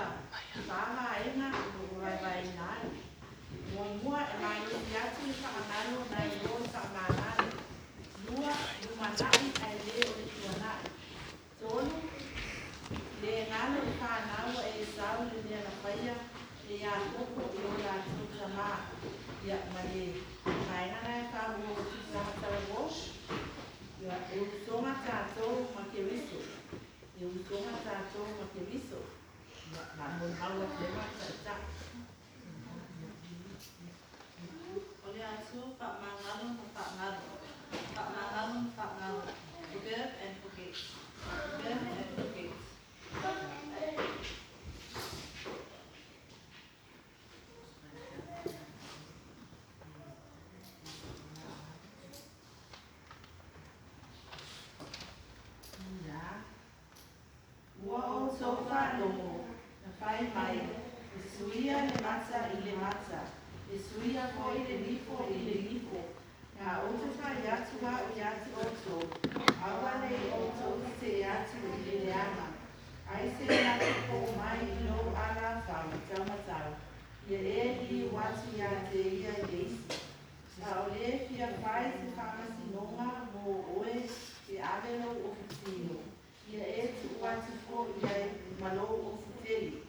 ia fa vaega o lo o vaevaeina ai. Muamua, e malosi atu le faagalo nai lo le faamagalo. Lua, lumanai ae le o le tuanai. Tolu, le galo i fanau a Esau le mea na faia e Iakopo i o latou tamā. Ia, ma le vaega lena e faaauau o Tuisaga Talavou. Ia, e usoga tatou ma Keriso. E usoga tatou ma Keriso. Ia, o le a molimau atu ai ma le Taitai. O le aso faamagalo ma faagalo. Faamagalo ma faagalo. Forgive and forget. Forgive and forget. Ia, ua outou faalogo na fai mai, e suia le mata i le mata, e suia foi le nifo i le nifo. A ou te fai atu au ia te outou, aua ne i outou tetee atu i le leaga. Ai se na te po'o mai i lou alafau taumatau, ia e liliu atu ia te ia i le isi. A o le fia fai se faamasinoga mo oe, e ave lou ofu tino, ia e tuu atu fo'i i ai ma lou ofutele.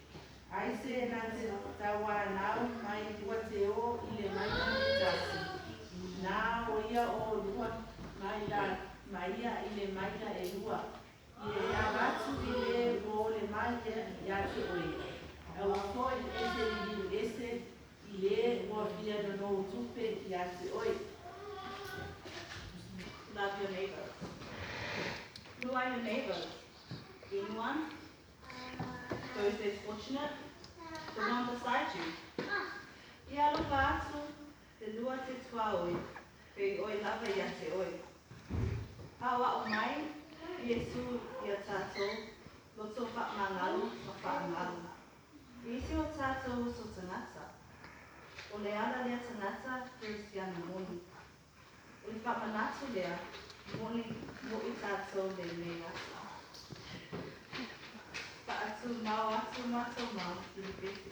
Ai se na te tauanau mai ua te o i le maila e tasi, na o ia o lua maila ma ia i le maila e lua. Ia e avatu i le ua ole mai ia te oe. Aua foi e te liliu ese i le ua fia nono tupe ia te oe. Love your neighbor. Who are your neighbors? Anyone? Those less fortunate? The one beside you? Ia alofa atu le lua te tuaoi, pei oe lava ia te oe. Aoao mai, Iesu ia tatou, loto faamagalo ma faagalo. I isi o tatou uso tagata. O le ala lea tagata kerisiano moni. O le faamanatu lea, moni mo i tatou lenei aso. Faatumau atu matou mau i le pese.